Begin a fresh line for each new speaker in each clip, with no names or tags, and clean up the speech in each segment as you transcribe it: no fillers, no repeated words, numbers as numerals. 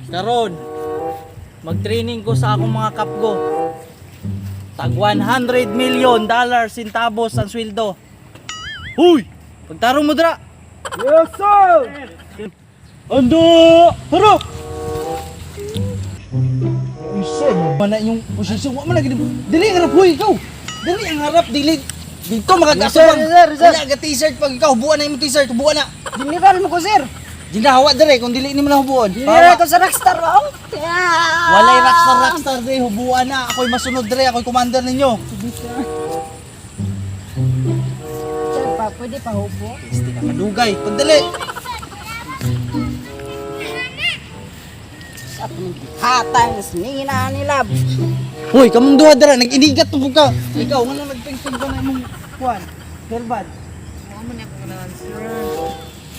Karon, mag-training ko sa akong mga kapgo. Tag 100 million dollar centavos ang sweldo. Huy! Pagtarong mo dra.
Yes, sir!
Ando! Harap! Mana yung posisyon, wa man lagi. Dili ang harap, huy, ikaw. Dili ang harap, dili. Dito makakasubang.
Yes, sir, yes, sir.
Wala ka t-shirt pag ikaw hubuan na imong t-shirt, hubuan na.
General mo ko, sir!
Ginahawa dire kung dili nimo na hubuon.
General ko sa Rockstar, oh!
Walay rockstar rockstar dire, hubuan na. Ako'y masunod dire, ako'y commander ninyo.
Sir, pa, pwede pa hubo?
Este ka kadugay, pagdali.
Sa hatang nina nila.
Hoy, kamong duha dira, nag-inigat tungkol ka. Ikaw ngano nagpingping ka na imong kuan? Herbad.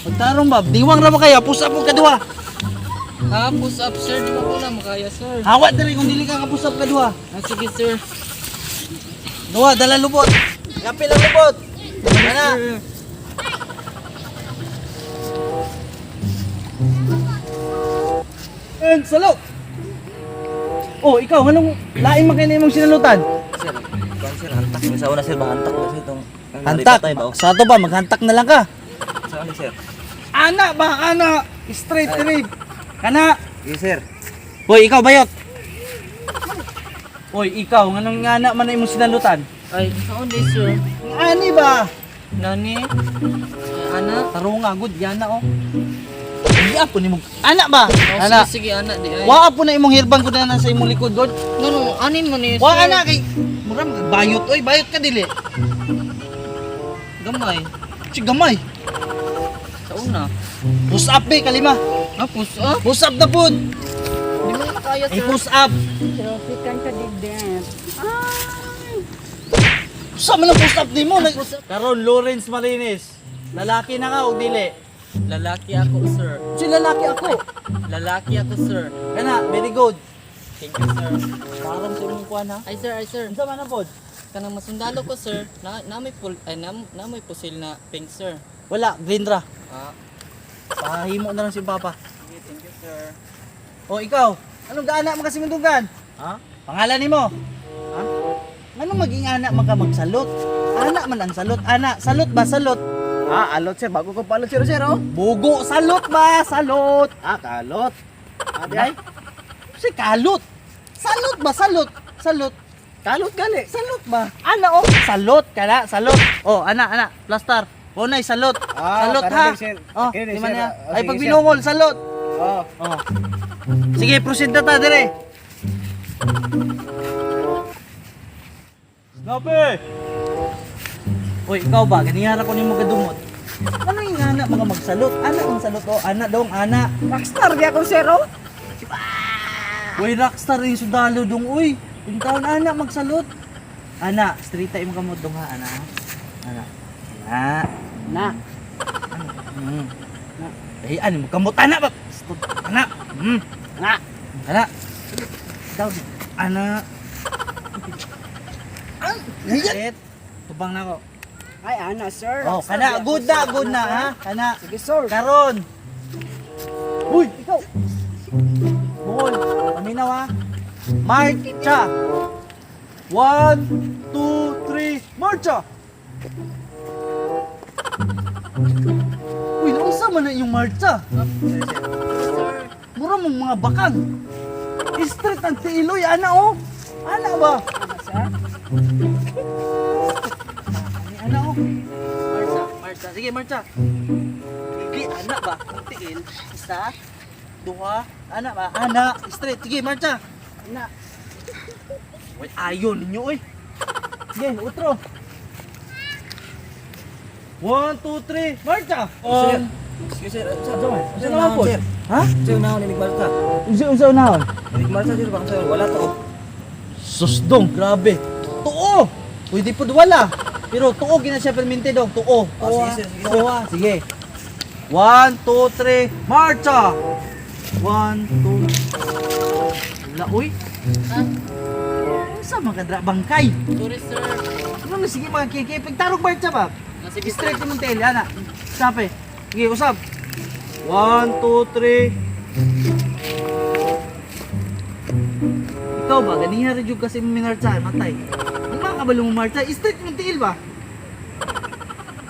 Pagtarong ba, diwang ra ba kaya? Push up mo kaduha.
Ah, push up, sir. Di ba ko na makaya, sir?
Hawa diri kung dili ka ka-push up kaduha.
Ah, sige, sir.
Duha, dala lubot. Kapil ang lubot. Ana.
Sir.
And salo. Oh, ikaw nganong lain man kay na imong sinalutan?
Sir, kuan sir, hantak. Sa una sir, ba hantak na sir itong
Hantak.
Tayo ba? oh?
Sa ato ba maghantak na lang ka?
Sa ano sir?
Ana ba, ana. Straight trip. Kana.
Yes sir.
Hoy, ikaw bayot. Hoy, ikaw nganong ngana man na imong sinalutan?
Ay, saan di, sir?
Ani ba?
Nani? Ay, anak?
Tarunga good yana oh. Iya po nimo. Ana ba?
Oh,
Ana.
sige, sige, anak di ay.
Wa po na imong hirbang ko na sa imong likod god.
No, no, anin mo ni, sir?
Wa ana kay mura mag- bayot oy, bayot ka dili.
Gamay.
Si gamay.
Sa una.
Push up be kalima.
Ah, push up?
Push up na pud.
Di mo na kaya,
Ay
sir.
push up.
Tropikan ka digdet. Ay!
Sa man ang push up nimo? Karon Lawrence Marines. Lalaki na ka o dili?
Lalaki ako, sir.
Si lalaki ako.
Lalaki ako, sir.
Kana, very good.
Thank you, sir.
Parang sa imong kuan ha.
Ay, sir, ay, sir.
Unsa man na pod?
Kanang masundalo ko, sir. Na, na may pul ay, na, na may pusil na pink, sir.
Wala, green ra.
Ah,
Pahimo na lang si Papa.
sige, thank you, sir.
O ikaw, anong gaana mo kasi mundugan?
Ha?
Pangalan nimo? Ha? Anong maging ana man ka magsalot? Ana man ang salot, ana. Salot ba salot?
Ah, alot sir, bago ko pa alot sir sir oh.
Bugo salot ba salot?
Ah, kalot. Ah, di ay.
Si kalot. Salot ba salot? Salot.
Kalot gali.
Salot ba? Ana oh, salot kana, salot. Oh, ana ana, plastar. Bonay salot.
Ah,
Salot
karon
ha.
din, sir.
Oh,
Kini,
di man
sir.
niya.
Oh,
Ay
sige,
pag
sir.
binungol, salot.
Oh.
Oh. Sige, proceed na ta dire. Snappy! Uy, ikaw ba? Ganihara ko nimo kadumot. Ano yung ana mga magsalot? Ana ang salot oh, ana dong, ana.
Rockstar di ako, sir, oh!
Uy, rockstar yung sundalo dong, uy. Yung taon ana magsalot. Ana, straight tayo kamot dong ha, ana. Ana. Ana.
Na.
Mm. Eh, ano mo kamot ana ba? Ana. Mm.
Na.
Ana. Daw ana. Ang hiyat. Tubang na ko.
Ay, ana, sir.
Oh,
Rockstar
kana
di ako,
good na,
sir.
good
Ana,
na
sir.
ha. Kana.
Sige, sir.
Karon. Uy, ikaw. Bungol, paminaw ha. Marcha. 1, 2, 3, marcha. Uy, naunsa man na yung marcha? Mura mong mga bakang. Street ang tiiloy, ana oh. Ana ba?
Ana, sir.
Ani ana oh. Marcha, marcha. Sige, marcha. Sige, ana ba? Ang tiil. Isa, duha, ana ba? Ana, straight. Sige, marcha.
Na.
Uy, ayon ninyo, oy. Sige, utro. 1, 2, 3, marcha!
Sir. Sige sir, sir.
Unsa naman po?
Sir.
Ha?
Sir, unahon ni Marta.
Unsa unsa unahon?
Ni Marta sir, bang sir, wala to.
Susdong, grabe. Tuo! Pwede po wala. Pero tuo gina siya permente dong, tuo.
Oh,
Tuo.
sige, sir, sige,
Tuo. Ah. Sige. 1, 2, 3, marcha! 1, 2. Wala, uy.
Ah,
Unsa man kadra bangkay?
sorry, sir.
Ano na sige mga kiki, pagtarog marcha ba?
Ah, sige, sir.
Straight imong tail, ana. Sape. Sige, usab. 1, 2, 3. Ikaw ba ganiha ra jud kasi minartsa matay. Ang mga kabalo mo martsa, straight mong tiil ba?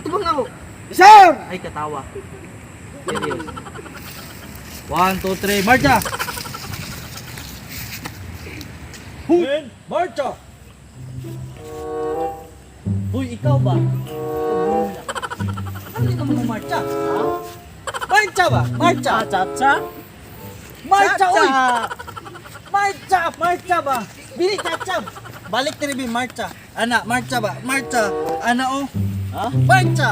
Tubang ako.
Sir!
Ay katawa. Serious. 1, 2, 3, marcha! Huy! Marcha! Huy, ikaw ba? Pagmula. Ano ka mo marcha? Ha? Marcha ba? Marcha!
Cha-cha?
Marcha,
Cha-cha!
uy! Marcha! Marcha ba? Bili cha-cha! Balik na rin, marcha. Ana, marcha ba? Marcha. Ana, oh.
Ha?
Marcha!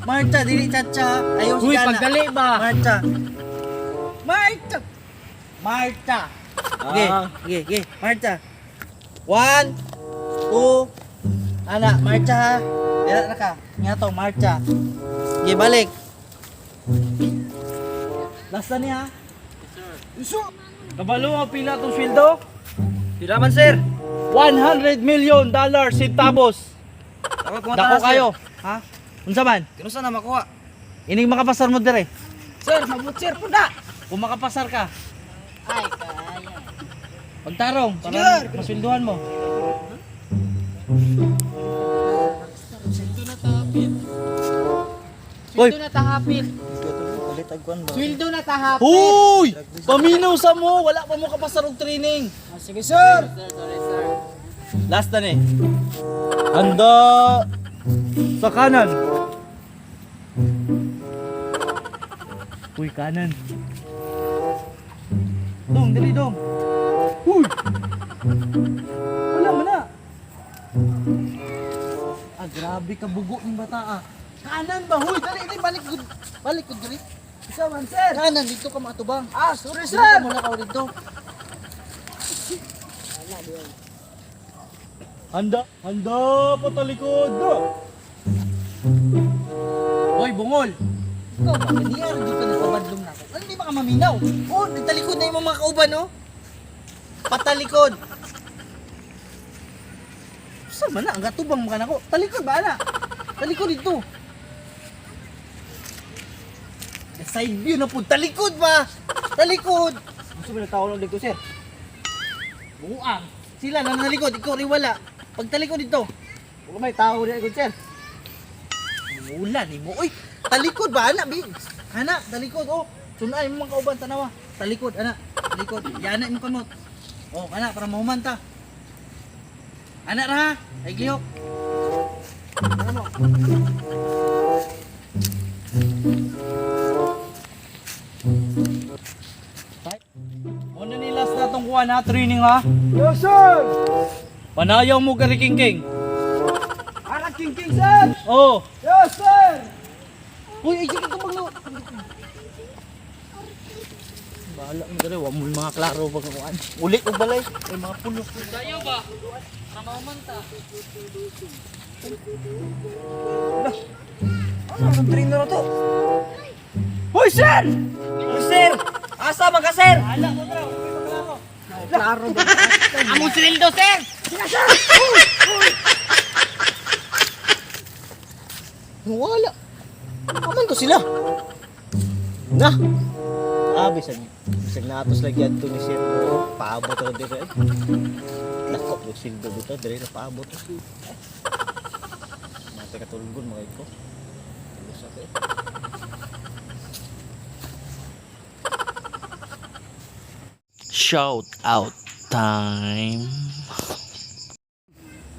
Marcha, dili cha-cha. Ayaw
Uy,
siya na.
pagdali ba?
Marcha. Marcha! Marcha! Okay,
Ah.
okay, okay. Marcha. 1, 2, ana, marcha ha. Dira na ka. Nga to, marcha. Okay, balik. Last na niya.
Isu!
Kabalo ang pila tong sweldo?
Pila man, sir?
100 million dollars centavos.
Ako kumata
Dako
na, sir.
kayo. Ha? Unsa man?
Kinusa na makuha?
Ining makapasar mo dire.
Sir, mabutser po na!
Kung makapasar ka,
Ay, kaya.
pagtarong para
Sir!
masweldohan mo.
Sweldo na tahapit.
Uy.
Sweldo na tahapit.
Ulit agkuan ba?
Sweldo na tahapit.
Huy! Paminaw sa mo! Wala pa mo kapasar og training.
Ah, sige, sir!
Sir, sorry sir.
Last na ni. Handa sa kanan. Uy, kanan. Dong, dali dong. Uy! Wala man na. Ah, grabe ka bugo ng bata ah. Kanan ba? Huy, dali, dali, balik gud. Balik gud dali.
Isa man, sir!
Kanan dito ka matubang.
Ah, sorry,
Dili
sir!
ka muna ka dito. Handa, handa patalikod na. Hoy, bungol. Ikaw ba ganiya ra jud ka nagpabadlong nako. Ano di ba ka maminaw? Oh, nagtalikod na imong mga kauban oh. Patalikod. Sa man na ang gatubang mga nako. Talikod ba ana? Talikod dito. Side view na po. Talikod ba? Talikod.
Gusto mo nagtawag lang dito, sir?
Buang. Sila na nalikod, ikaw rin wala. Pagtalikod dito.
Huwag may tao dito, sir.
Mula ni mo. Uy, talikod ba ana? Bi? Ana, talikod oh. Sunay mo mga kauban tanawa. Talikod ana, talikod. Yana imong kamot. Oh, ana para mahuman ta. Ana ra ha. Ay gihok. Ano? Muna ni last na tong kuha na training ha.
Yes, sir!
Panayaw mo kari King King.
Anak King King, sir!
Oh.
Yes, sir!
Uy, ay sige tumaglo. Bahala mo dere, wa mo yung mga klaro pag kuan. Uli og balay, ay mga pulo.
Tayo ba? Ramaman ta.
Ano ang trainer na to?
Hoy, sir!
Uy, sir! Asa man ka, sir?
Bahala mo bro, uy mga klaro.
Klaro ba?
Among sweldo sir!
Wala. Aman to sila.
Na! Ah, bisag, bisag natos lagi adto ni sir. Paabot ako dito. Eh. Nako, yung sildo dito, dili na paabot. Mate katulgon mga ko. Tulog sa eh.
Shout out time.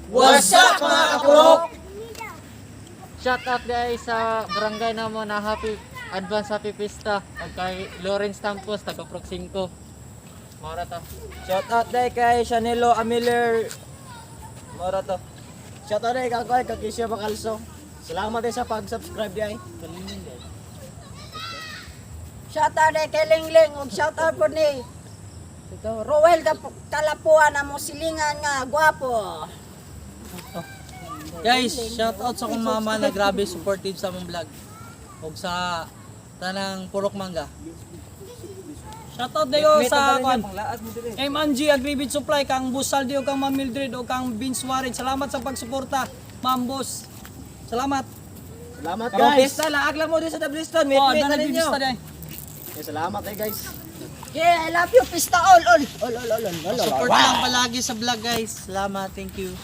What's up mga kapurok? Shout out guys sa barangay namo na happy advance happy pista ug kay Lawrence Tampos taga Prok 5. Mora ta.
Shout out dai kay Chanelo Amiller. Mora to. Shout out dai kay kay Kakisha Bacalso. Salamat dai sa pag-subscribe dai.
Shout out eh kay Lingling ug shout out po ni ito, Roel Kalapuan among silingan nga gwapo.
Guys, shout out sa akong mama na grabe supportive sa among vlog. Ug sa tanang Purok Mangga.
Shoutout dayo sa kwan. MNG Agribid Supply kang Boss Saldi o kang Ma'am Mildred o kang Vince Warren. Salamat sa pagsuporta, Ma'am Boss. Salamat.
Salamat
Karong
guys.
pista laag lang mo din sa Dabliston. Meet
Oh,
meet na
na
ninyo.
nagbibista day.
Eh, salamat eh guys.
Okay, I love you, Pista all, all, all, all, all, all, all, all.
Support lang palagi sa vlog, guys. Salamat, thank you.